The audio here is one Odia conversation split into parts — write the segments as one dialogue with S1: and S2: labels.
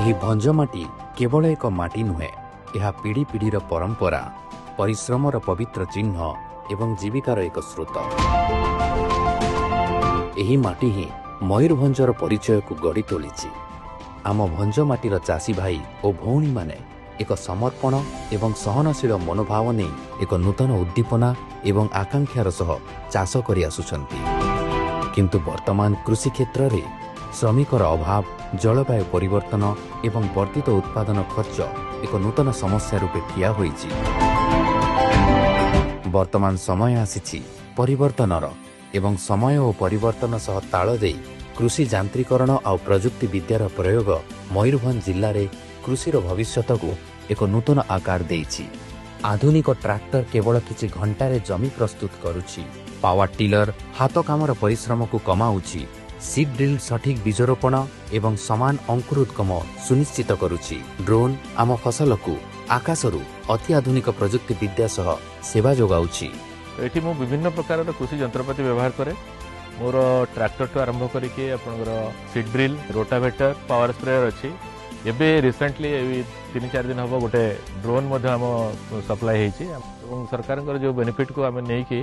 S1: ଏହି ଭଞ୍ଜ ମାଟି କେବଳ ଏକ ମାଟି ନୁହେଁ, ଏହା ପିଢ଼ି ପିଢ଼ିର ପରମ୍ପରା, ପରିଶ୍ରମର ପବିତ୍ର ଚିହ୍ନ ଏବଂ ଜୀବିକାର ଏକ ସ୍ରୋତ। ଏହି ମାଟି ହିଁ ମୟୂରଭଞ୍ଜର ପରିଚୟକୁ ଗଢ଼ି ତୋଳିଛି। ଆମ ଭଞ୍ଜ ମାଟିର ଚାଷୀ ଭାଇ ଓ ଭଉଣୀମାନେ ଏକ ସମର୍ପଣ ଏବଂ ସହନଶୀଳ ମନୋଭାବ ନେଇ ଏକ ନୂତନ ଉଦ୍ଦୀପନା ଏବଂ ଆକାଂକ୍ଷାର ସହ ଚାଷ କରି ଆସୁଛନ୍ତି। କିନ୍ତୁ ବର୍ତ୍ତମାନ କୃଷି କ୍ଷେତ୍ରରେ ଶ୍ରମିକର ଅଭାବ, ଜଳବାୟୁ ପରିବର୍ତ୍ତନ ଏବଂ ବର୍ଦ୍ଧିତ ଉତ୍ପାଦନ ଖର୍ଚ୍ଚ ଏକ ନୂତନ ସମସ୍ୟା ରୂପେ ଠିଆ ହୋଇଛି। ବର୍ତ୍ତମାନ ସମୟ ଆସିଛି ପରିବର୍ତ୍ତନର ଏବଂ ସମୟ ଓ ପରିବର୍ତ୍ତନ ସହ ତାଳ ଦେଇ କୃଷି ଯାନ୍ତ୍ରିକରଣ ଆଉ ପ୍ରଯୁକ୍ତି ବିଦ୍ୟାର ପ୍ରୟୋଗ ମୟୂରଭଞ୍ଜ ଜିଲ୍ଲାରେ କୃଷିର ଭବିଷ୍ୟତକୁ ଏକ ନୂତନ ଆକାର ଦେଇଛି। ଆଧୁନିକ ଟ୍ରାକ୍ଟର କେବଳ କିଛି ଘଣ୍ଟାରେ ଜମି ପ୍ରସ୍ତୁତ କରୁଛି। ପାୱାର ଟିଲର ହାତ କାମର ପରିଶ୍ରମକୁ କମାଉଛି। ସିଡ୍ ଡ୍ରିଲ୍ ସଠିକ୍ ବୀଜରୋପଣ ଏବଂ ସମାନ ଅଙ୍କୁରୋଦ୍ଗମ ସୁନିଶ୍ଚିତ କରୁଛି। ଡ୍ରୋନ୍ ଆମ ଫସଲକୁ ଆକାଶରୁ ଅତି ଆଧୁନିକ ପ୍ରଯୁକ୍ତି ବିଦ୍ୟା ସହ ସେବା ଯୋଗାଉଛି।
S2: ଏଠି ମୁଁ ବିଭିନ୍ନ ପ୍ରକାରର କୃଷି ଯନ୍ତ୍ରପାତି ବ୍ୟବହାର କରେ। ମୋର ଟ୍ରାକ୍ଟରଠୁ ଆରମ୍ଭ କରିକି ଆପଣଙ୍କର seed drill, rotavator, power sprayer ଅଛି। ଏବେ ରିସେଣ୍ଟଲି ଏଇ 3-4 ଦିନ ହେବ ଗୋଟେ ଡ୍ରୋନ୍ ମଧ୍ୟ ଆମ ସପ୍ଲାଏ ହେଇଛି ଏବଂ ସରକାରଙ୍କର ଯେଉଁ ବେନିଫିଟ୍କୁ ଆମେ ନେଇକି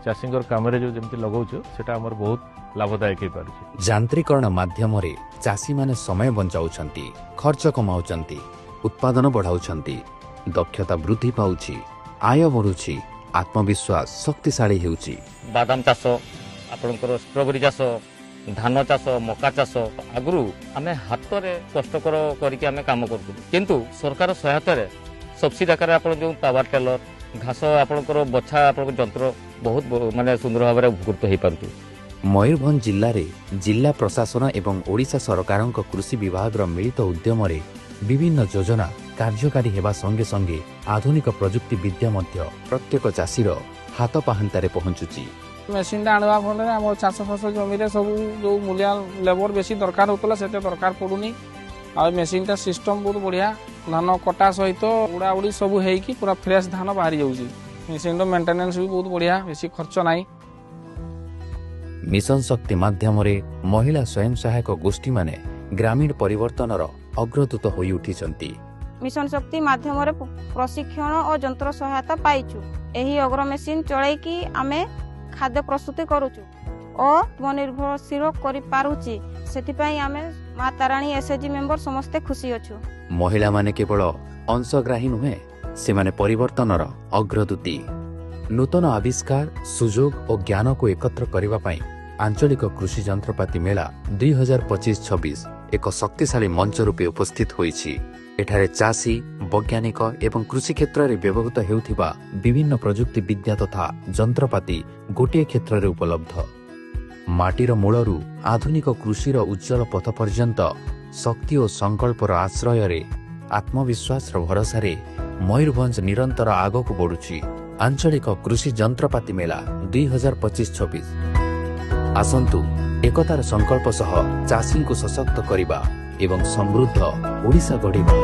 S2: ଚାଷୀଙ୍କର କାମରେ ଯେଉଁ ଯେମିତି ଲଗାଉଛୁ, ସେଟା ଆମର ବହୁତ ଲାଭଦାୟକ ହେଇପାରୁଛି।
S1: ଯାନ୍ତ୍ରିକରଣ ମାଧ୍ୟମରେ ଚାଷୀମାନେ ସମୟ ବଞ୍ଚାଉଛନ୍ତି, ଖର୍ଚ୍ଚ କମାଉଛନ୍ତି, ଉତ୍ପାଦନ ବଢ଼ାଉଛନ୍ତି, ଦକ୍ଷତା ବୃଦ୍ଧି ପାଉଛି, ଆୟ ବଢ଼ୁଛି, ଆତ୍ମବିଶ୍ୱାସ ଶକ୍ତିଶାଳୀ ହେଉଛି।
S3: ବାଦାମ ଚାଷ, ଆପଣଙ୍କର ଷ୍ଟ୍ରବେରୀ ଚାଷ, ଧାନ ଚାଷ, ମକା ଚାଷ, ଆଗରୁ ଆମେ ହାତରେ କଷ୍ଟକର କରିକି ଆମେ କାମ କରୁଥିଲୁ। କିନ୍ତୁ ସରକାର ସହାୟତାରେ ସବସିଡି ଆକାରରେ ଆପଣ ଯେଉଁ ପାୱାର ଟେଲର, ଘାସ ଆପଣଙ୍କର ବଛା, ଆପଣଙ୍କ ଯନ୍ତ୍ର ବହୁତ ମାନେ ସୁନ୍ଦର ଭାବରେ ଉପକୃତ ହେଇପାରୁଛୁ।
S1: ମୟୂରଭଞ୍ଜ ଜିଲ୍ଲାରେ ଜିଲ୍ଲା ପ୍ରଶାସନ ଏବଂ ଓଡ଼ିଶା ସରକାରଙ୍କ କୃଷି ବିଭାଗର ମିଳିତ ଉଦ୍ୟମରେ ବିଭିନ୍ନ ଯୋଜନା କାର୍ଯ୍ୟକାରୀ ହେବା ସଙ୍ଗେ ସଙ୍ଗେ ଆଧୁନିକ ପ୍ରଯୁକ୍ତି ବିଦ୍ୟା ମଧ୍ୟ ପ୍ରତ୍ୟେକ ଚାଷୀର ହାତ ପାହାନ୍ତାରେ ପହଞ୍ଚୁଛି।
S4: ମେସିନ୍ଟା ଆଣିବା ଫଳରେ ଆମ ଚାଷ ଫାସ ଜମିରେ ସବୁ ଯେଉଁ ମୂଲିଆ ଲେବର ବେଶୀ ଦରକାର ହେଉଥିଲା, ସେତେ ଦରକାର ପଡ଼ୁନି। ଆଉ ଏ ମେସିନ୍ଟା ସିଷ୍ଟମ୍ ବହୁତ ବଢ଼ିଆ। ଧାନ କଟା ସହିତ ଉଡ଼ା ଉଡ଼ି ସବୁ ହେଇକି ପୁରା ଫ୍ରେଶ୍ ଧାନ ବାହାରି ଯାଉଛି। ମେସିନ୍ର ମେଣ୍ଟେନାନ୍ସ ବି ବହୁତ ବଢ଼ିଆ, ବେଶୀ ଖର୍ଚ୍ଚ ନାହିଁ।
S1: ମିଶନ ଶକ୍ତି ମାଧ୍ୟମରେ ମହିଳା ସ୍ୱୟଂ ସହାୟକ ଗୋଷ୍ଠୀମାନେ ଗ୍ରାମୀଣ ପରିବର୍ତ୍ତନର ଅଗ୍ରଦୂତ ହୋଇ ଉଠିଛନ୍ତି।
S5: ମିଶନ ଶକ୍ତି ମାଧ୍ୟମରେ ପ୍ରଶିକ୍ଷଣ ଓ ଯନ୍ତ୍ର ସହାୟତା ପାଇଛୁ। ଏହି ଅଗ୍ର ମେସିନ୍ ଚଳାଇକି ଆମେ ଖାଦ୍ୟ ପ୍ରସ୍ତୁତି କରୁଛୁ ଓ ଆତ୍ମନିର୍ଭରଶୀଳ କରିପାରୁଛି। ସେଥିପାଇଁ ଆମେ ମା ତାରାଣୀ ଏସ୍ଏଚଜି ମେମ୍ବର ସମସ୍ତେ ଖୁସି ଅଛୁ।
S1: ମହିଳାମାନେ କେବଳ ଅଂଶଗ୍ରାହୀ ନୁହେଁ, ସେମାନେ ପରିବର୍ତ୍ତନର ଅଗ୍ରଦୂତୀ। ନୂତନ ଆବିଷ୍କାର, ସୁଯୋଗ ଓ ଜ୍ଞାନକୁ ଏକତ୍ର କରିବା ପାଇଁ ଆଞ୍ଚଳିକ କୃଷି ଯନ୍ତ୍ରପାତି ମେଳା 2025-26 ଏକ ଶକ୍ତିଶାଳୀ ମଞ୍ଚ ରୂପେ ଉପସ୍ଥିତ ହୋଇଛି। ଏଠାରେ ଚାଷୀ, ବୈଜ୍ଞାନିକ ଏବଂ କୃଷି କ୍ଷେତ୍ରରେ ବ୍ୟବହୃତ ହେଉଥିବା ବିଭିନ୍ନ ପ୍ରଯୁକ୍ତି ବିଦ୍ୟା ତଥା ଯନ୍ତ୍ରପାତି ଗୋଟିଏ କ୍ଷେତ୍ରରେ ଉପଲବ୍ଧ। ମାଟିର ମୂଳରୁ ଆଧୁନିକ କୃଷିର ଉଜ୍ଜ୍ୱଳ ପଥ ପର୍ଯ୍ୟନ୍ତ ଶକ୍ତି ଓ ସଂକଳ୍ପର ଆଶ୍ରୟରେ, ଆତ୍ମବିଶ୍ୱାସର ଭରସାରେ ମୟୂରଭଞ୍ଜ ନିରନ୍ତର ଆଗକୁ ବଢ଼ୁଛି। ଆଞ୍ଚଳିକ କୃଷି ଯନ୍ତ୍ରପାତି ମେଳା 2025-26, ଆସନ୍ତୁ ଏକତାର ସଂକଳ୍ପ ସହ ଚାଷୀଙ୍କୁ ସଶକ୍ତ କରିବା ଏବଂ ସମୃଦ୍ଧ ଓଡ଼ିଶା ଗଢ଼ିବା।